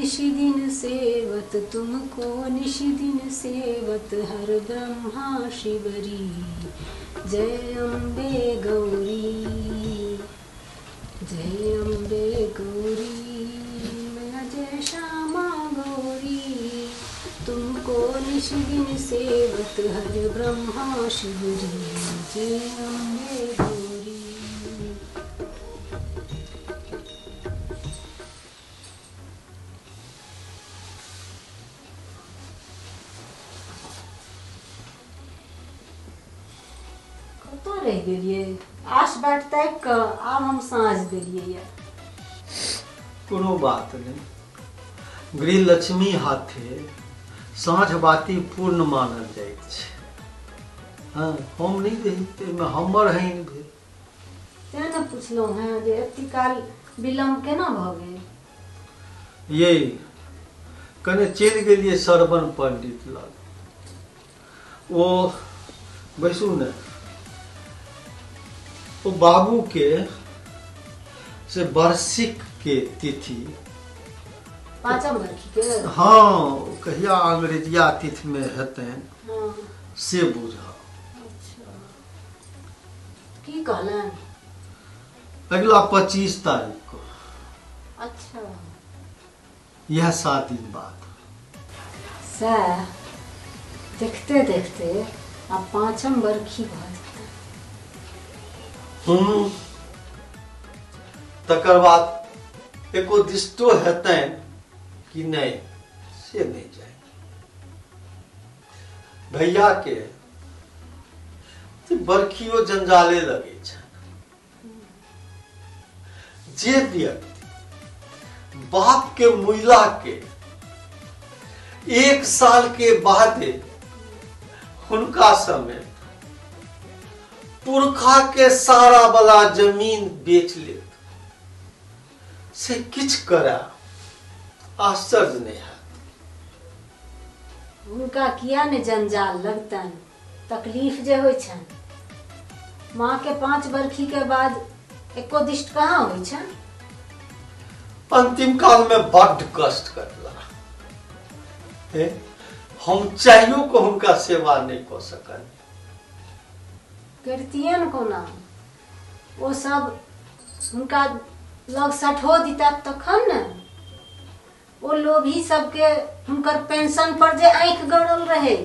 निशिदिन सेवत तुमको निशिदिन सेवत हर ब्रह्मा शिवरी जय अम्बे गौरी जय अम्बे गौरी मैया जय श्यामा गौरी तुमको निशिदिन सेवत हर ब्रह्मा शिवरी जय अम्बे गौरी। कतऽ रहि गेलियै? आस बाट ताकि कऽ आब हम साँझ देलियै यऽ। कोनो बात नहि, गृहलक्ष्मी हाथे साँझ बाती पूर्ण मानल जाइत छै। हँ, हम नहि रही तऽ एहिमे हमर हानि भेल। तेँ ने पुछलहुँ हेँ जे एते काल विलम्ब केना भऽ गेल? ये कने चलि गेलियै श्रवण पंडित लग। ओ बैसू ने, ओ बाबू के से वार्षिक के तिथि पाँचम बरखी के। हँ, कहिया अंग्रेजिया तिथि में हेतनि से बुझब। अच्छा, की कहलनि? अगिला 25 तारीख को। अच्छा, यह 7 दिन बाद। सएह देखते देखते आब पाँचम बरखी भऽ जेतै। हूँ, तकर बाद एको दिष्टो हेतनि कि नहि से नहि जानि। भैया के बरखियो जंजाले लगै छनि। जे व्यक्ति बाप के मुइला के 1 साल के बादे हुनका समेत पुरखा के सारा वाला जमीन बेच लेत से किछु करए आश्चर्य नहि हैत। हुनका किया ने जंजाल लगतनि, तकलीफ जे होइ छनि। माँ के 5 बरखी के बाद एको दिष्ट कहाँ होइ छनि? अंतिम काल में बड्ड कष्ट कटला। हे, हम चाहियो को हुनका सेवा नहीं कऽ सकल। करितियनि कोना? ओ सब हुनका लग सठो दिता तखन ने। ओ लोभी सबके हुनकर पेंशन पर जे आँखि गड़ल रहे।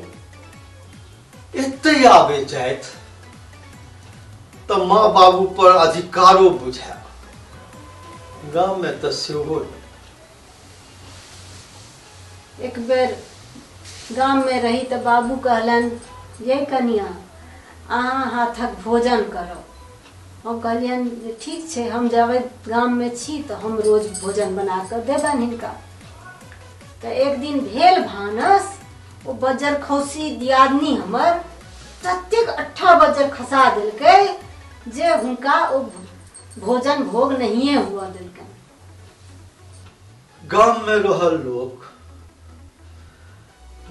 एते आबे जाइत तऽ माँ बाबू पर अधिकारो बुझाय, गाम में तऽ सेहो नहि। एक बेर गाम में रही तऽ बाबू कहलनि, ये कनिया, अहाँ हाथक भोजन करब। हम कहलियनि जे ठीक छै, हम जाबे गाममे छी तऽ हम रोज भोजन बना कऽ देबनि हिनका। तऽ एक दिन भेल भानस, ओ बज्जर खौसी दियादनी हमर ततेक अट्ठा बज्जर खसा देलकै जे हुनका ओ भोजन भोग नहिए हुअ देलकनि। गाम में रहल लोक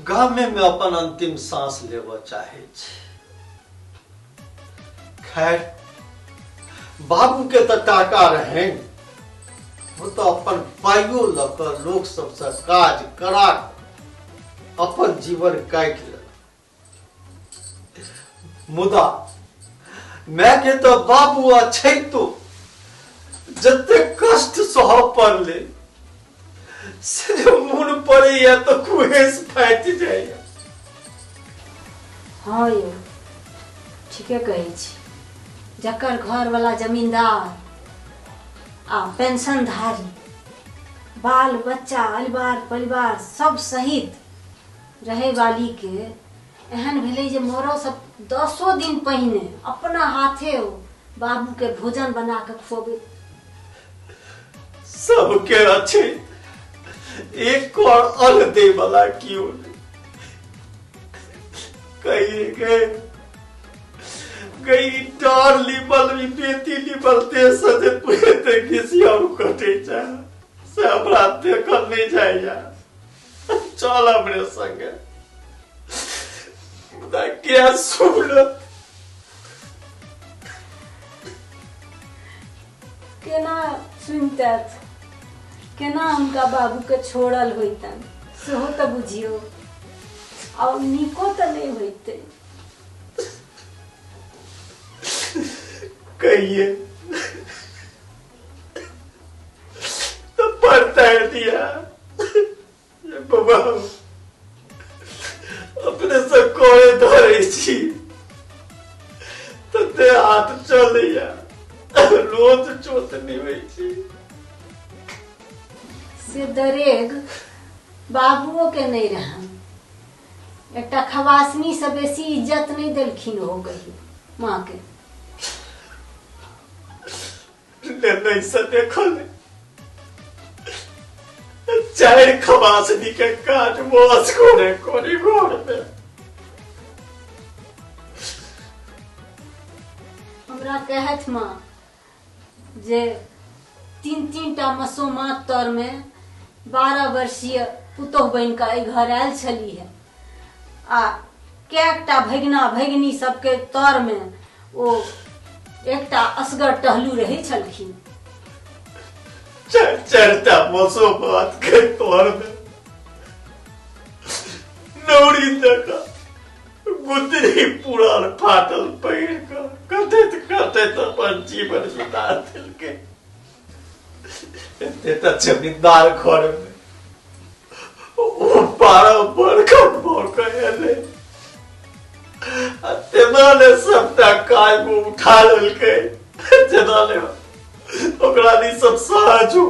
गामे में अपन अंतिम सांस लेबऽ चाहै छै। खैर, बाबू के तऽ टाका रहनि, ओ तऽ अपन पाइयो लऽ कऽ लोक सबसँ काज करा कऽ अपन जीवन काटि लेलक। मुदा माय के तऽ बाबू अछैतो जते कष्ट सहऽ पड़लै से जे मोन पड़ैया तऽ कुहेस फाटि जाइया। हँ यौ, ठीके कहै छी। जकर घरवला जमींदार आ पेंशनधारी, बाल बच्चा परिवार परिवार सब सहित रहै वाली के एहन भेलै जे मरऽ से 10 दिन पहिने अपना हाथे ओ बाबू के भोजन बना के खुअबै। सबके अछि एक और अन्न दे वाला क्यों नहीं? कही गए गई डार लीबल भी बेती लीबल ते सजे पूरे ते किसी और कटे जा से हमरा देखल नहीं जाइया। चल हमरे संगे, मुदा क्या सुनत? केना सुनतैथ? केना हुनका बाबूके छोड़ल होइतनि सेहो तऽ बुझियौ आओर नीको तऽ नहि होइतै। कहिए तो पड़ता दिया बाबा अपने से करे धरे छी तते हाथ चलैया रोज चोट नहि होइ छी। से दरेग बाबुओ के नहि रहन, एकटा खवासनी से बेसी इज्जत नहि देलखिन हो कही माँ के। नहीं से देखल चारि खवासनी के काज बस करे करे घर में। हमरा कहत माँ जे तीन तीन टा मसोमात तर में 12 वर्षीय पुतोह बनि कऽ एहि घर आयल छली है आ कएकटा भगिना भगिनी सबके तर में ओ एकटा असगर टहलू रहै छलखिन। चारि चारिटा मसोमात के तर में नौरी जकाँ गुदरी पुरान फाटल पहिर कऽ कटैत कटैत अपन जीवन बिता देलकै। एते तऽ जमींदार घर में ओ 12 बरख भऽ कऽ एलै आ तेना ने सबटा काज ओ उठा लेलकै जेना ने ओकरा ई सब सहज हो।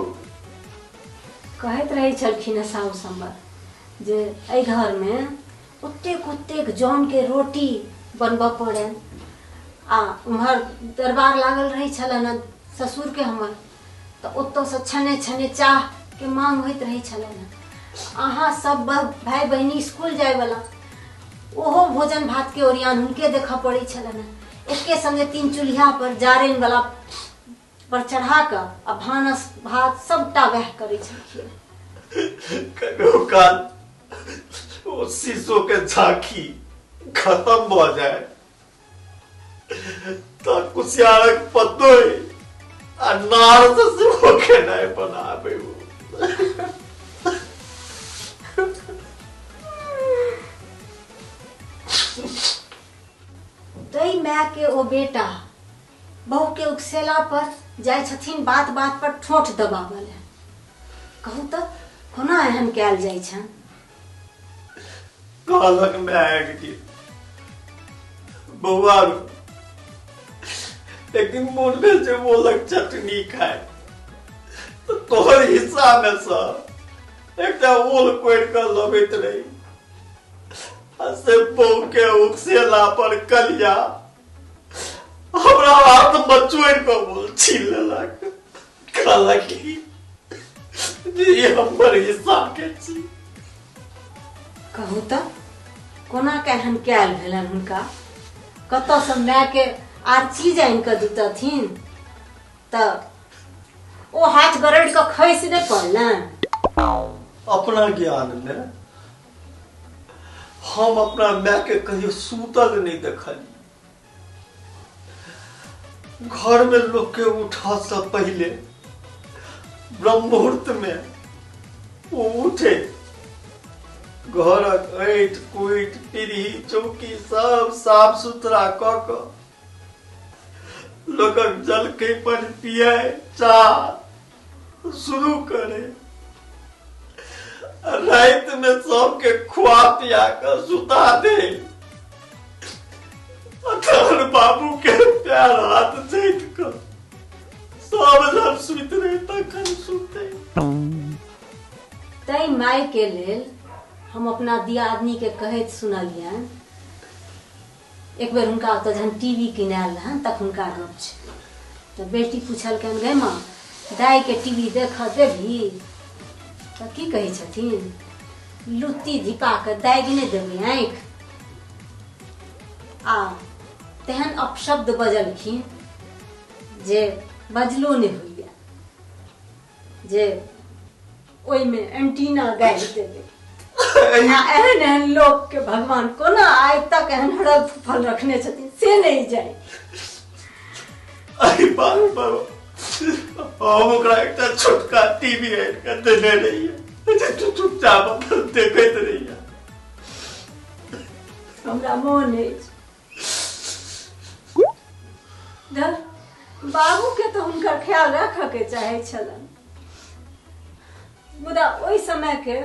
कहैत रहै छलखिन हेँ साउस हमर जे एहि घरमे ओतेक ओतेक जनके रोटी बनबऽ पड़नि आ उम्हर दरबार लागल रहै छलनि हेँ ससुरके हमर, तऽ ओतऽसँ छने छने चाहके मांग होइत रहै छलनि हेँ। अहाँ सब भाय बहिनी स्कूल जायवला ओहो भोजन भातके ओरियान हुनके देखऽ पड़ै छलनि हेँ। एके संगे 3 चूल्हा पर जारनि वाला पर चढ़ा कऽ आ भानस भात सबटा वएह करै छलखिन। कहियो काल ओ शीशो के झांकी खत्म भऽ जाय तऽ कुसियारक पतोय आ नार से सेहो खेनाइ बनाबै ओ। तै माय के ओ बेटा बहु के उकसेला पर जाइ छथिन बात बात पर ठोंठ दबाबऽ लए। कहू तऽ कोना एहन कयल जाइ छनि? कहलक माय एक दिन बौआ एक दिन मोन भेल जे ओलक चटनी खाय तऽ तोहर हिस्सा में सँ एकटा ओल कोरि कऽ लबैत रही आ से बहू के उकसेला पर कलिया हमरा हाथ में चोरि कऽ ओल छीन लेलक। कहलक कि जे ई हमर हिस्सा के छी। कहू तऽ कोना के एहन कयल भेलनि हुनका? कतऽसँ मायके आर चीज आनि कऽ दितथिन तऽ ओ हाथ गरड़ि कऽ खसि नहि पड़लनि? अपना ज्ञान में हम अपना माय के कहियो सूतल नहीं देखली। घर में लोग के उठा से पहले ब्रह्म मुहूर्त में वो उठे, घरक ऐठ कुट पीढ़ी चौकी सब साफ सुथरा क क लोकक जलखै पर पिए चाह शुरू करे, राति में सबके खुआ पिया के सुता दे। तहन बाबू के पैर हाथ जैत क सब जब सुति रहे तखन सुते। तै माय के लेल हम अपना दियादनी के कहैत सुनलियनि। एक बेर हुनका ओतऽ जहन टीवी किनायल रहनि तखुनका गप छै। तऽ बेटी पुछलकनि, गै माँ दाइ के टीवी देखऽ देबही? तऽ की कहै छथिन, लुत्ती धिपा कऽ दागि नहि देबै आँखि। आ तेहन अपशब्द बजलखिन जे बजलो नहि होइए जे ओहिमे एंटीना गाड़ि देबै। आ एहन एहन लोक के भगवान कोना आइ तक एहन हरल फूफल रखने छथिन से नहि जाय। एहि बात पर हम ओकरा एकटा छोटका टीवी आनि कऽ देने रहियै जे तू चुपचाप अपन देखैत रहियै। हमरा मोन अछि धर बाबूके तऽ हुनकर ख्याल राखऽके चाहै छलनि, मुदा ओहि समयके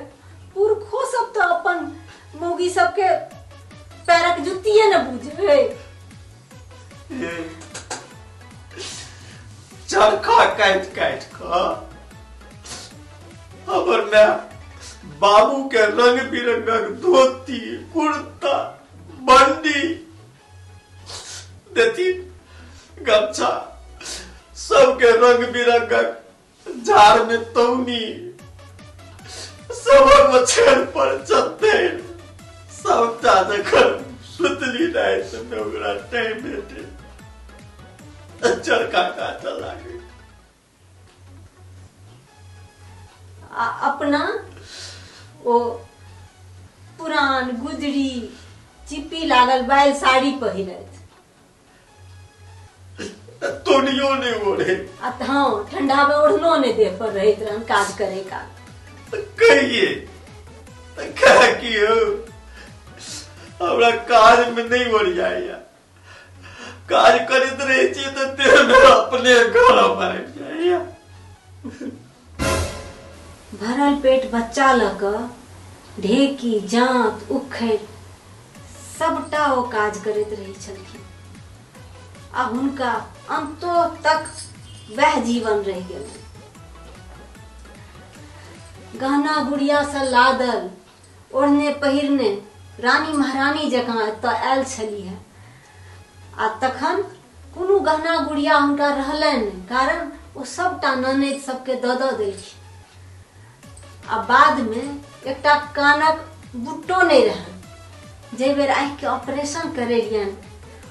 पुरखो सब तऽ अपन मौगी सबके पैरक जुत्तिये ने बुझै। चरखा काटि काटि कऽ हमर माय बाबू के रंग बिरंगक धोती कुर्ता बंडी देथिन, गमछा सबके रंग बिरंगक, झाड़ में तौनी, सबक मछेर पर चद्दैर सबटा। जखन सुतली राति में ओकरा टाइम भेटे चरखा काटऽ लागै। आ अपना ओ पुरान गुजरी चिप्पी लागल बाइल साड़ी पहिरथि। तोनियो नहि ओढ़े। आ हँ, ठंडा में ओढ़नो नहि देह पर रहैत रहन काज करे काल। कहिए तऽ कह की हो, हमरा काज में नहि ओरियाइया, काज करैत रहै छी तऽ देह में अपने गरम आबि जाइया। भरल पेट बच्चा लऽ कऽ ढेकी जाँत उखड़ि सबटा ओ काज करैत रहै छलखिन आ हुनका अंतो तक वएह जीवन रहि गेलनि। गहना गुड़िया से लादल ओढ़ने पहिरने रानी महारानी जकाँ एतऽ आयल छलीह आ तखन कोनो गहना गुड़िया हुनका रहलनि नहि, कारण ओ सबटा ननैद सबके दऽ दऽ देलखिन आ बादमे एकटा कानक बुट्टो नहि रहनि। जाहि बेर आँखिके ऑपरेशन करेलियनि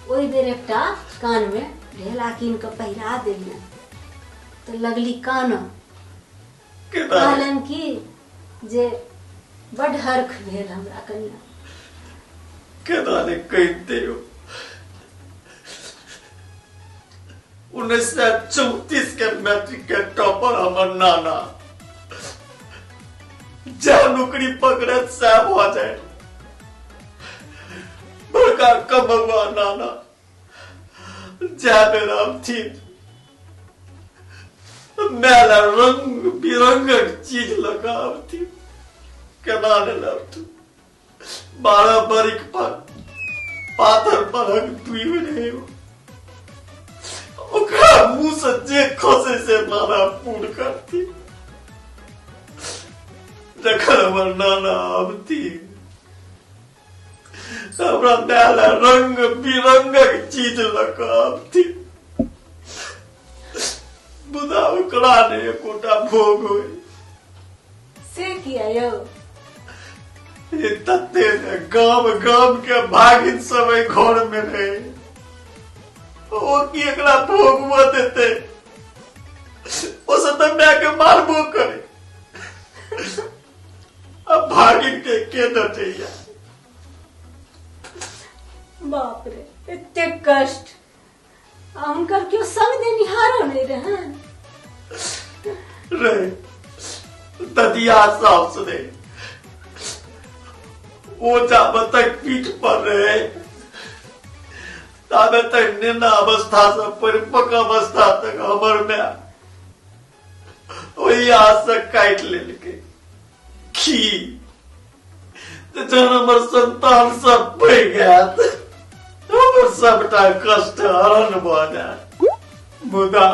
ओहि बेर एकटा कानमे ढेला कीन कऽ पहिरा देलियनि तऽ लगली कानऽ। कहलनि कि जे बड हर्ख भेल हमरा कनिया। केना ने कहिते, 1934 के मैट्रिक के टॉपर हमर नाना, जा नौकरी पकड़त सैह भऽ जाय, बड़का कमौआ नाना। जा बेर आबथिन मेला रंग बिरंगक चीज लऽ कऽ आबथिन। केना ने लाबथुन, 12 बरिक पर पाथर परक दुइ रहे, ओकरा मुंह से जे खसे से नाना पूर करती। जखन हमर नाना आबथिन हमरा माय लए रंग बिरंगक चीज लऽ कऽ आबथिन, मुदा ओकरा नहि एकोटा भोग होइ। से किया यौ? ई तते ने गाम गाम के भागिन सब एहि घर में रहे, ओ की एकरा भोगबो देते? ओ सब तऽ माय के मारबो करे। अब भागिन के के डटैया? बाप रे, एतेक कष्ट आ हुनकर केओ संग देनिहारो नहि रहनि? रे ददिया सास रे, ओ जाबे तक पीठ पर रहे ताबे तक नेना अवस्था से परिपक्व अवस्था तक हमर माय ओहि हाथ से काटि लेलकै। की तऽ जहन हमर संतान सब पैघ हैत हमर सबटा कष्ट हरण भऽ जायत, मुदा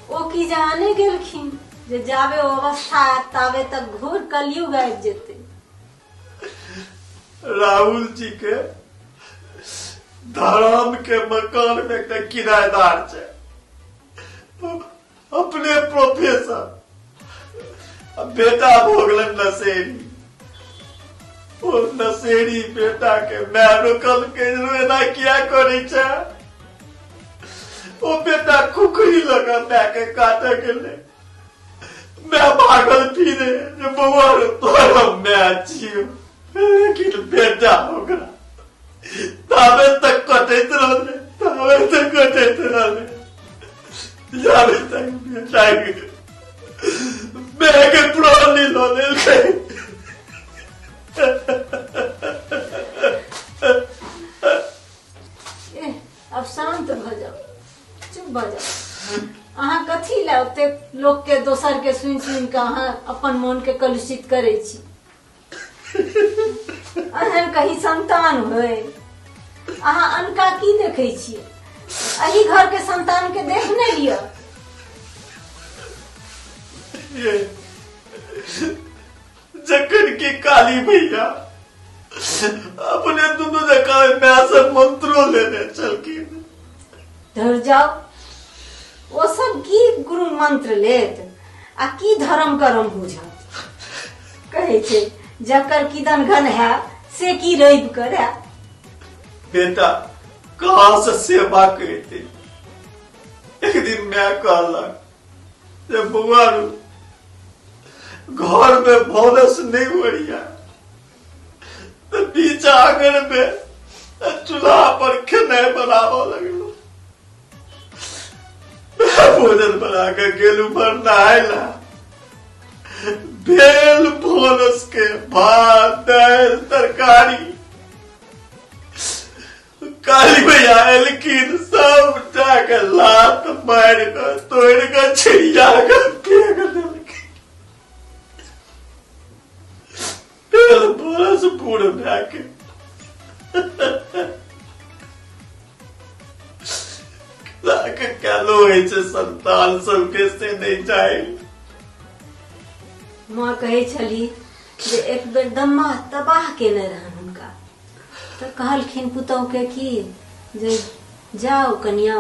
ओ की जाने गेलखिन जे जाबे ओ अवस्था आयत ताबे तक घोर कलयुग आबि जेतै। राहुल जी के धराम के मकान में एकटा किराएदार छै, अपने प्रोफेसर, आ बेटा भऽ गेलनि नशेड़ी। ओ नशेड़ी बेटा के माय रोकलकै, एना किया करै छै? ओ बेटा खुखरी लगा माय के काटऽ गेलै। माय भागल फिरे जे बौआ रे तोरा माय छियौ, लेकिन बेटा ओकरा ताबे तक कटैत रहलै, ताबे तक कटैत रहलै। जाबे तक बेटाके मायके प्राण नहि लऽ लेलकै। एह, आब शान्त भऽ जाउ, चुप भऽ जाउ। अहाँ कथी लए ओतेक लोकके दोसरके सुनि सुनि कऽ अहाँ अपन मोनके कलुषित करै छी? एहन कहीं संतान होय? अहाँ अनका की देखै छियै? एहि घर के संतान के देख नहि लिअ। ये, जखन कि काली भैया अपने दुनू जकाँ माय से मंत्रो लेने छलखिन। धर जाओ, ओ सब की गुरु मंत्र लेत आ की धर्म कर्म बुझत? कहै छै जकर किदन घन है से की रवि करे। बेटा कहाँ से सेवा करते? एक दिन मैं कहलक जे बौआ रू, घर में भानस नहीं होइया तो बीच आंगन में चूल्हा पर खेनाइ बनाबऽ लगलहुँ। भोजन बना के गेलू पर नहाय ला, भेल भानस के भात दालि तरकारी। काली भैया एलखिन, सबटा के लात मारि कऽ तोड़ि कऽ छिड़िया कऽ फेंक देलखिन। भेल भानस बूढ़ भए के। के केलो होइ छै संतान सबके से नहि चाही। माँ कहै छली जे एक बेर दम्मा तबाह केने रहन हुनका, तऽ कहलखिन पुतहुके कि जे जाउ कनिया,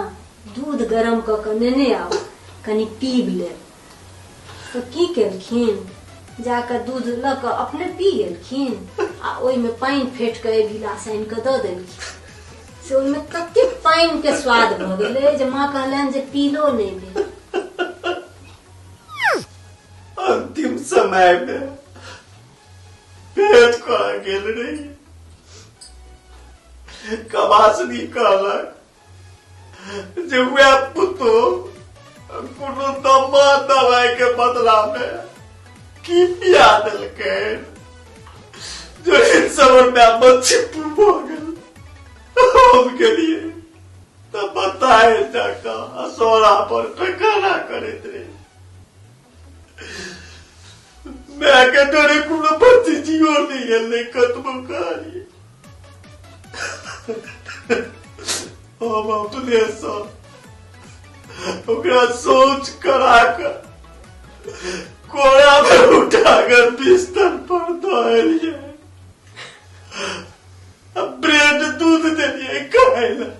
दूध गरम कऽ कऽ नेने आउ, कनि पीब लेब। तऽ की केलखिन, जा कऽ दूध लऽ कऽ अपने पी गेलखिन आ ओहिमे पानि फेट कऽ एक गिलास आनि कऽ दऽ देलखिन। से ओहिमे ततेक पानिके स्वाद भऽ गेलै जे माँ कहलनि जे पीलो नहि भेल। अंतिम समय में भेंट कऽ गेल रही। कबासनी कहलक जे वएह पुतोह कोनो दम्मा दवाई के बदला में की पिया देलकै जो इन सब में मच्छी भऽ गेल। हम गेलिए तऽ बताए जाकऽ असोरा पर पैखाना करैत रही। माय के डरे कोनो भतीजियो नहि एलै, कतबो कहलियै। हम अपनेसँ ओकरा शौच करा कऽ कोरामे उठा कऽ बिस्तर पर दऽ एलियै, आ ब्रेड दूध देलियै खाय लए।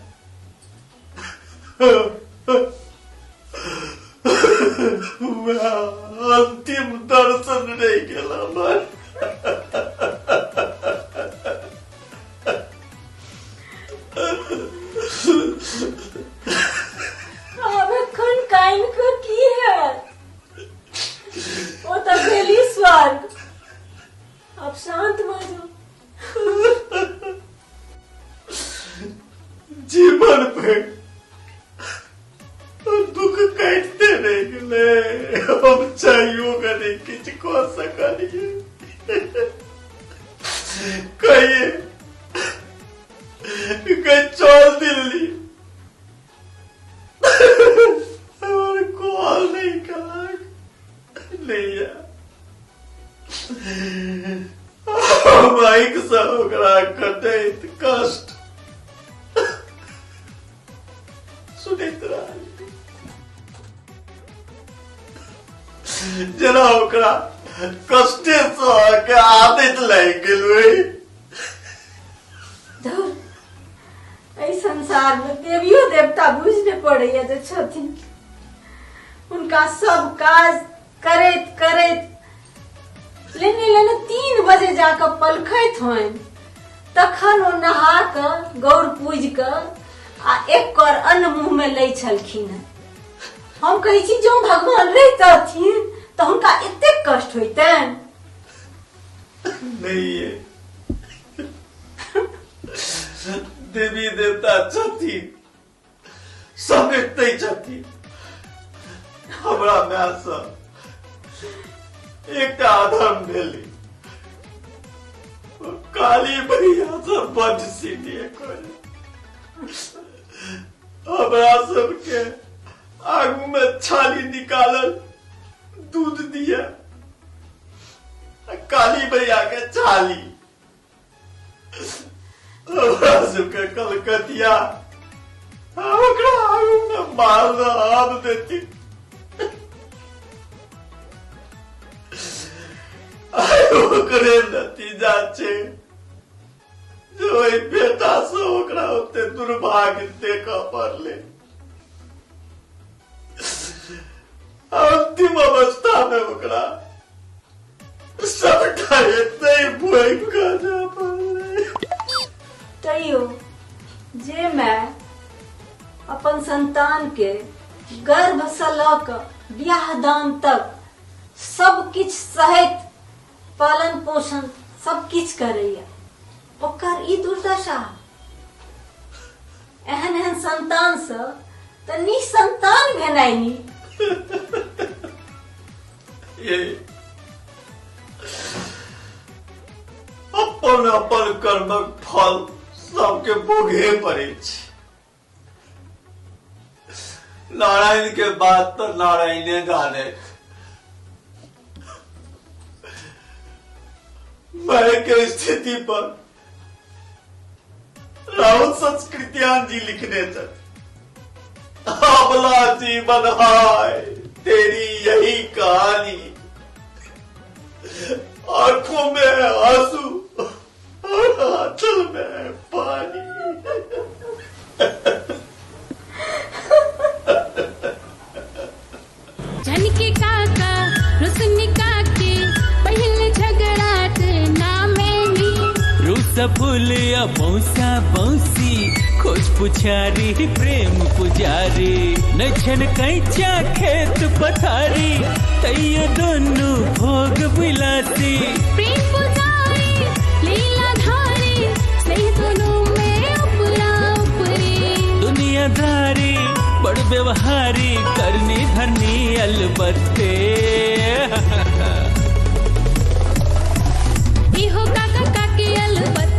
अंतिम दर्शन रहि गेल हमर। आब एखन कानि कऽ की हैत? ओ तऽ भेली स्वर्ग। आब शान्त भऽ जाउ। जीवन भरि दुख काटिते रहि गेलै। हम चाहियो कऽ नहि किछु कऽ सकलियै। कहिए कहीं चल दिल्ली, हमर कॉल नहि केलक। नहि बाइकसँ ओकरा कटैत कष्ट सुनैत रहल, जेना ओकरा कष्टे के आदत लागि गेल। धुर, एहि संसार में देवियो देवता बुझि नहि पड़ैया जे छथिन। हुनका सब काज करैत करैत लेने लेने 3 बजे जाकऽ पलखैत होइन, तखन ओ नहा कऽ गौर पूजि कऽ आ एक कर अन्न मुँह में लै छलखिन हेँ। हम कहै छी जँ भगवान रहितथिन तऽ हुनका एतेक कष्ट होइतनि? नहीं है, देवी देवता छथिन, सब एतै छथिन। हमरा माय से एकटा अधर्म भेलै। काली भैया से बड सीधे करे हमरा सबके आगू में छाली निकालल दूध दिया, काली भैया के छाली। हमरा सबके कलकतिया ओकरा आगू में मालदा आम देती। ओकरे नतीजा छै जे ओहि बेटा से ओकरा ओते दुर्भाग्य देखऽ पड़लै। अंतिम अवस्था में ओकरा सबटा एते भोगि कऽ जाय पड़लै। तैयो जे माय अपन संतान के गर्भ से लऽ कऽ बियाह दान तक सब किछु सहैत पालन पोषण सब किछु करैया, ओकर ई दुर्दशा। एहन एहन संतान से तऽ निसंतान भेनाइ नीक। ये अपन अपन कर्मक फल सबके भोगे पड़ै छै। नारायण के बात तो नारायणे जाने। मैं के स्थिति पर राहुल संस्कृत्यान जी लिखने थे, अबला जीवन हाय तेरी यही कहानी, आंखों में आंसू और आंचल में पानी। झनकी काका रुसनी काकी पहिल झगड़ा नामे नी। रूस फूलिया बौसा बौसी खोज पुछारी प्रेम पुजारी, नछन कैचा खेत पथारी तैयो दोनों भोग विलासी। प्रेम पुजारी लीला धारी स्नेह दोनों में उपरा उपरी। दुनियादारी बड़ व्यवहारी करनी धरनी अलबत्ते। इहो काका काकी अलबत्ते।